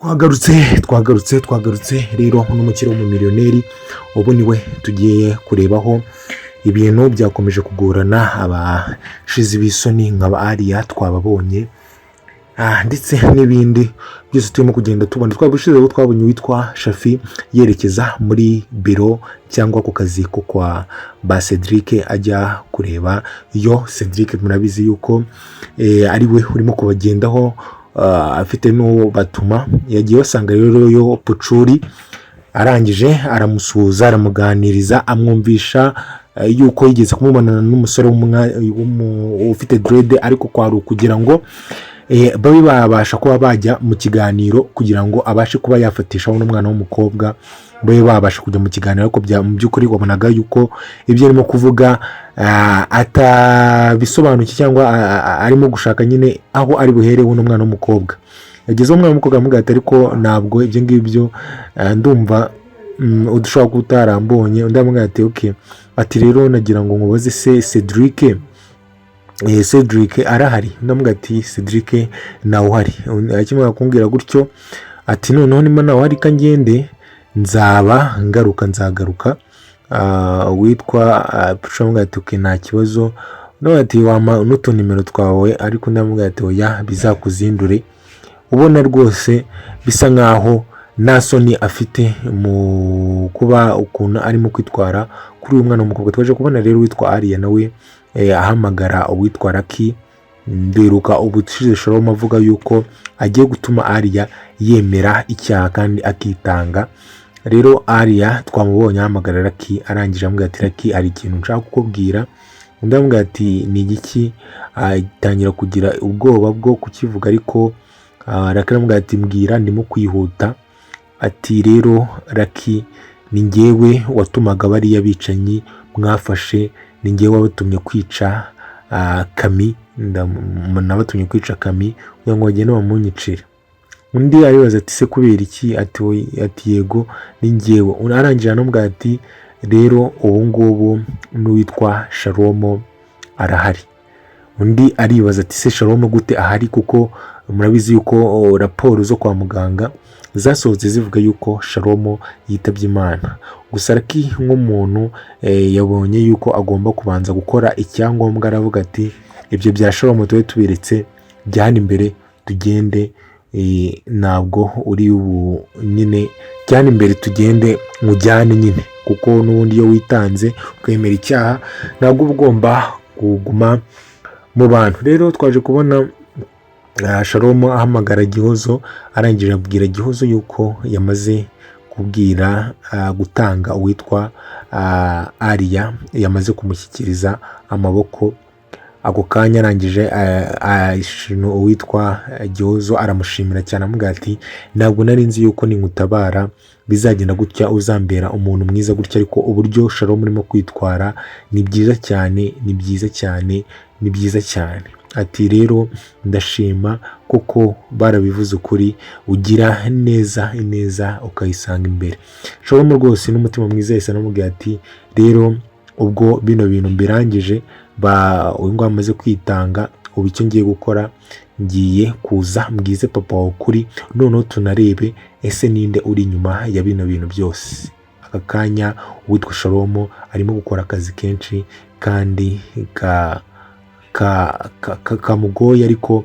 Twagarutse, twagarutse, twagarutse rero n'umukire w'umumiliyoneri. Ubu niwe tugiye kurebaho. Ibintu byakomeje kugorana, abashizi b'isoni nka ba Ariya twababonye, ndetse n'ibindi byose turimo kugenda tubona. Twabushize aho twabonye uwitwa Shafi yerekeza muri biro cyangwa ku kazi ko kwa ba Cedric, ajya kureba yo Cedric. Murabizi yuko ari we urimo kubagendaho, afite n'uwo batuma. Yagiye basanga rero yo Pucuri, arangije aramusuhuza, aramuganiriza, amwumvisha yuko yigeze kumubonana n'umusore ufite dread, ariko kwari ukugira ngo babe babasha kuba bajya mu kiganiro, kugira ngo abashe kuba yafatishaho n'umwana w'umukobwa, babe babasha kujya mu kiganiro. Ariko mu by'ukuri wabonaga yuko ibyo arimo kuvuga atabisobanukiwe, cyangwa arimo gushaka nyine aho ari buherewe n'umwana w'umukobwa. Yagezeho umwana w'umukobwa aramubwira ati: "Ariko ntabwo ibyo ngibyo, ndumva udushobora kuba utarambonye." Undi aramubwira ati: "Okay." Ati: "Rero nagira ngo nkubaze se, Cedric arahari?" Undi aramubwira ati: "Cedric ntawe uhari." Akimara kumbwira gutyo ati: "Noneho niba ntawe uhari, ka ngende, nzaba ngaruka, nzagaruka." Uwitwa Pucuri aramubwira ati: "Okay, nta kibazo." Undi ati: "Wampa n'utunimero twawe?" Ariko undi aramubwira ati: "Oya, bizakuzindure." Ubona rwose bisa nkaho nta soni afite mu kuba ukuntu arimo kwitwara kuri uyu mwana w'umukobwa. Twaje kubona rero uwitwa Ariya nawe ahamagara uwitwa Raki. Ndiruka ubushize Shalom avuga yuko agiye gutuma Ariya yemera icyaha kandi akitanga. Rero Ariya twamubonye ahamagara Raki, arangije amubwira ati: "Raki, hari ikintu nshaka kukubwira." Undi aramubwira ati: "Ni igiki?" Atangira kugira ubwoba bwo kukivuga, ariko Raki aramubwira ati: "Mbwira, ndimo kwihuta." Ati: "Rero Raki, ni njyewe watumaga bariya bicanyi mwafashe, ni njyewe wabatumye kwica Kami, nabatumye kwica Kami kugira ngo bagende bamunyicire." Undi aribaza ati: "Se kubera iki?" Ati: "Ati yego, ni njyewe." Arangije aramubwira ati: "Rero ubu ngubu n'uwitwa Shalomo arahari." Undi aribaza ati: "Se Shalomo gute ahari?" Kuko murabizi yuko raporo zo kwa muganga zasohotse zivuga yuko Shalomo yitabye Imana. Gusa Raki nk'umuntu yabonye yuko agomba kubanza gukora icyangombwa, aravuga ati: "Ibyo bya Shalomo tube tubiretse, jyana imbere tugende, ntabwo uri ubu nyine, jyana imbere tugende, mujyane nyine, kuko n'ubundi iyo witanze ukemera icyaha ntabwo uba ugomba kuguma mu bantu." Rero twaje kubona Shalomo ahamagara Gihozo, arangije abwira Gihozo yuko yamaze kubwira gutanga uwitwa Ariya, yamaze kumushyikiriza amaboko ako kanya. Arangije uwitwa Gihozo aramushimira cyane, amubwira ati: "Ntabwo nari nzi yuko ninkutabara bizagenda gutya, uzambera umuntu mwiza gutya, ariko uburyo Shalom urimo kwitwara ni byiza cyane, ni byiza cyane, ni byiza cyane." Ati: "Rero ndashima kuko barabivuze ukuri, ugira neza, ineza ukayisanga imbere." Shalom rwose n'umutima mwiza yahise anamubwira ati: "Rero ubwo bino bintu mbirangije, ba uyu nguyu amaze kwitanga, ubu icyo ngiye gukora, ngiye kuza mbwize papa wawe ukuri, noneho tunarebe ese ninde uri inyuma ya bino bintu byose." Aka kanya uwitwa Shalomo arimo gukora akazi kenshi kandi kamugoye, ariko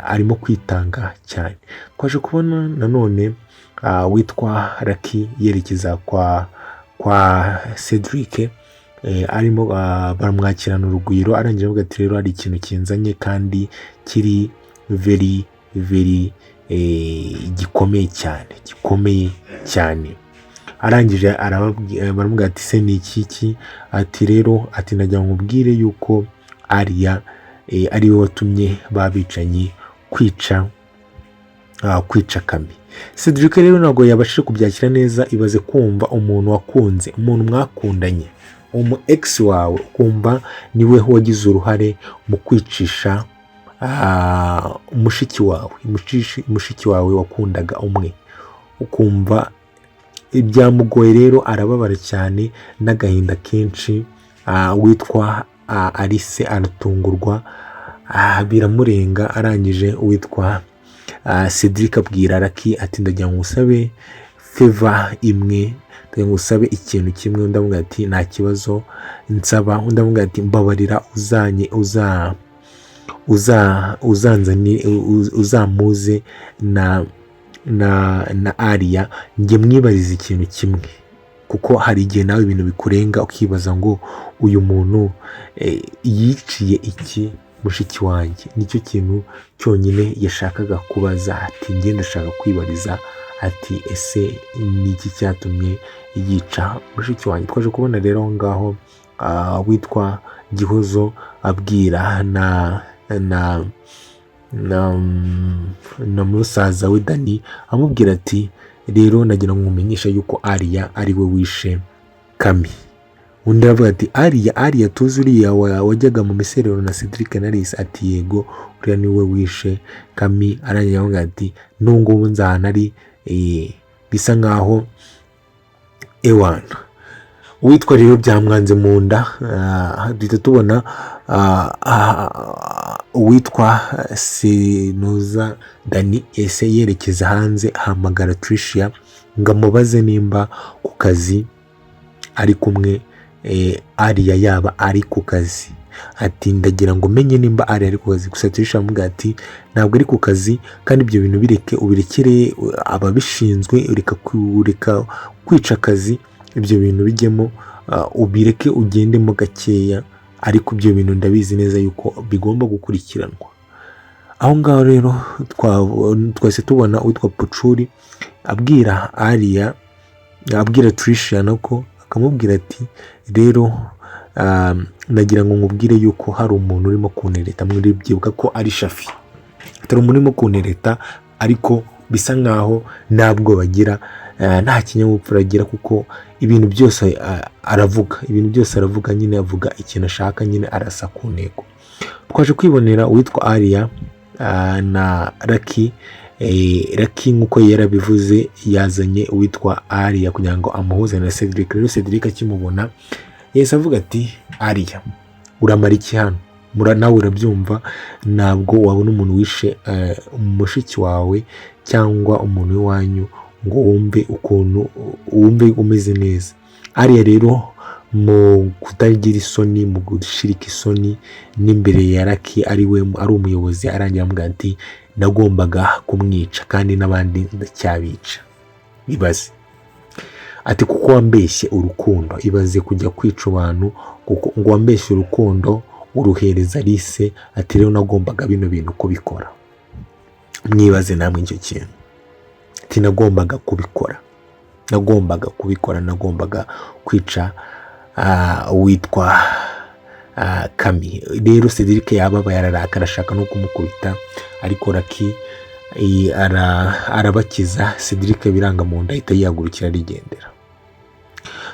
arimo kwitanga cyane. Twaje kubona nanone witwa Raki yerekeza kwa Cedric, arimo baramwakirana urugwiro. Arangije avuga ati: "Rero hari ikintu kinzanye kandi kiri very very gikomeye cyane, gikomeye cyane." Arangije baramubwira ati: "Se ni iki?" Ati: "Rero," ati, "nagira ngo nkubwire yuko Ariya ari we watumye babicanyi kwica Kami." Cedric rero ntabwo yabashije kubyakira neza. Ibaze kumva umuntu wakunze, umuntu mwakundanye, umu ex wawe, ukumva niwe wagize uruhare mu kwicisha mushiki wawe, mushiki wawe wakundaga umwe, ukumva byamugoye. Rero arababara cyane n'agahinda kenshi. Witwa Alice aratungurwa, biramurenga. Arangije uwitwa Cedric abwira Lucky ati: "Ndagira ngo usabe favor imwe, ndagira ngo usabe ikintu kimwe." Undi amubwira ati: "Nta kibazo, nsaba." Undi amubwira ati: "Mbabarira, uzanye uza uza uzanzani uzamuze na Ariya, njye mwibariza ikintu kimwe, kuko hari igihe nawe ibintu bikurenga ukibaza ngo uyu muntu yiciye iki mushiki wanjye?" Nicyo kintu cyonyine yashakaga kubaza, ati: "Njye ndashaka kwibariza," ati: "Ese ni iki cyatumye yica mushiki wanjye?" Twaje kubona rero aho ngaho witwa Gihozo abwira na musaza we Dani, amubwira ati: "Rero nagira ngo nkumenyeshe yuko Ariya ari we wishe Kami." Undi aravuga ati: "Ariya, Ariya tuzi, uriya wajyaga mu miserero na Cedric na Alice?" Ati: "Yego, uriya niwe wishe Kami." Arangira avuga ati: "N'ubu ngubu nzi ahantu ari." Bisa nkaho ewana uwitwa rero byamwanze mu nda. Duhita tubona uwitwa Senuza Dani ese yerekeza hanze, ahamagara Tricia ngo amubaze nimba ku kazi ari kumwe Ariya yaba ari ku kazi, ati: "Ndagira ngo menye nimba Ariya ari ku kazi." Gusa Tricia aramubwira ati: "Ntabwo ari ku kazi, kandi ibyo bintu bireke, ubirekere ababishinzwe, reka kwica akazi, ibyo bintu bijyemo, ubireke ugendemo gakeya, ariko ibyo bintu ndabizi neza yuko bigomba gukurikiranwa." Aho ngaho rero twahise tubona uwitwa Pucuri abwira Ariya, abwira Tricia nako, akamubwira ati: "Rero nagira ngo nkubwire yuko hari umuntu urimo kuntereta." Mwibyibuka ko ari Shafi, atari umuntu urimo kuntereta, ariko bisa nkaho ntabwo bagira, nta kinyabupfura agira, kuko ibintu byose aravuga, ibintu byose aravuga nyine, avuga ikintu ashaka nyine, arasa ku ntego. Twaje kwibonera uwitwa Ariya na Lucky. Lucky nk'uko yarabivuze yazanye uwitwa Ariya kugira ngo amuhuze na Cedric. Rero Cedric akimubona yahise avuga ati: "Ariya, uramara iki hano?" Nawe urabyumva, ntabwo wabona umuntu wishe mushiki wawe cyangwa umuntu w'iwanyu ngo wumve ukuntu wumve umeze neza. Ariya rero mu kutagira isoni, mu gushirika isoni n'imbere ya Lucky ari we ari umuyobozi, arangira amubwira ati: "Nagombaga kumwica kandi n'abandi ndacyabica." Ibaze, ati: "Kuko wambeshye urukundo." Ibaze kujya kwica abantu kuko ngo wambeshye urukundo uruhereza Alice. Ati: "Rero nagombaga bino bintu kubikora." Mwibaze namwe icyo kintu, ati: "Nagombaga kubikora, nagombaga kubikora, nagombaga kwica uwitwa Kami." Rero Cedric yababaye, ararakara, arashaka no kumukubita, ariko Lucky arabakiza. Cedric biranga mu nda, ahita yihagurukira arigendera.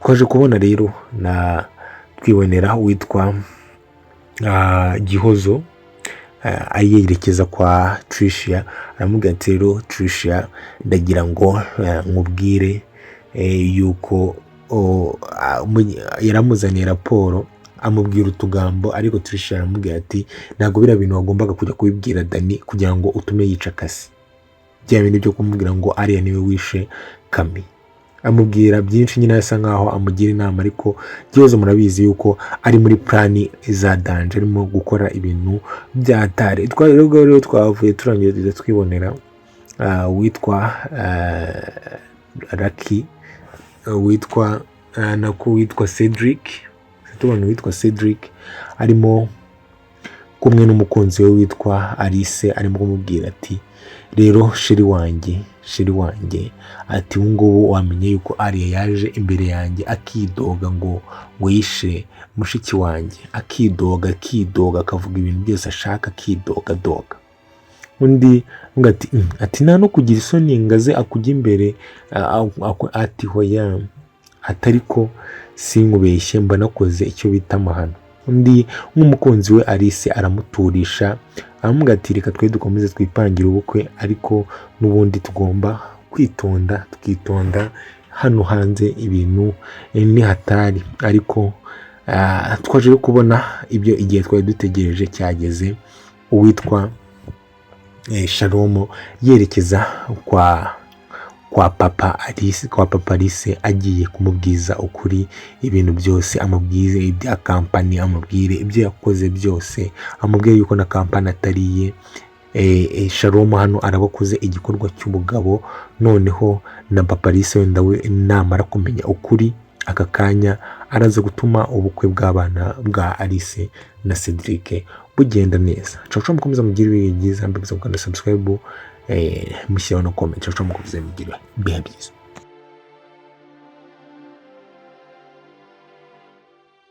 Twaje kubona rero na twibonera uwitwa Gihozo yerekeza kwa Tricia, aramubwira ati: "Rero Tricia, ndagira ngo nkubwire yuko yaramuzaniye raporo, amubwira utugambo, ariko Tricia aramubwira ati: "Ntabwo biriya bintu wagombaga kujya kubibwira Dani kugira ngo utume yica akasi, bya bintu byo kumubwira ngo Ariya niwe wishe Kami." Amubwira byinshi nyine, asa nkaho amugira inama, ariko Gihozo murabizi yuko ari muri plan za danger, arimo gukora ibintu bya tare. Rero twavuye turangiye duhita twibonera witwa Lucky, witwa nako witwa Cedric, tubona uwitwa Cedric arimo kumwe n'umukunzi we witwa Alice, arimo kumubwira ati: "Rero chéri wanjye, chéri wanjye," ati: "ubu ngubu wamenye yuko Ariya yaje imbere yanjye akidoga ngo yishe mushiki wanjye, akidoga, akidoga, akavuga ibintu byose ashaka, akidoga doga." Undi avuga ati: ati nta no kugira isoni ngo aze akujya imbere?" Ati: "Hoya," atari ko sinkubeshye, mba nakoze icyo bita amahano. Undi nk'umukunzi we Alice aramuturisha, aramubwira ati: "Reka twe dukomeze twipangire ubukwe, ariko n'ubundi tugomba kwitonda, tukitonda, hano hanze ibintu ni hatari." Ariko twaje kubona ibyo igihe twari dutegereje cyageze, uwitwa Shalom yerekeza kwa papa Alice, agiye kumubwiza ukuri ibintu byose, amubwize ibya kampani, amubwire ibyo yakoze byose, amubwire yuko na kampani atari iye. Shalom hano araba akoze igikorwa cy'ubugabo. Noneho na papa Alice wenda we namara kumenya ukuri aka kanya, araza gutuma ubukwe bw'abana bwa Alice na Cedric bugenda neza. Ciao, mukomeza mugire ibihe byiza. Mbibutsa gukanda subscribe, mushyiraho na comment. Ciao, mukomeze mugire ibihe byiza.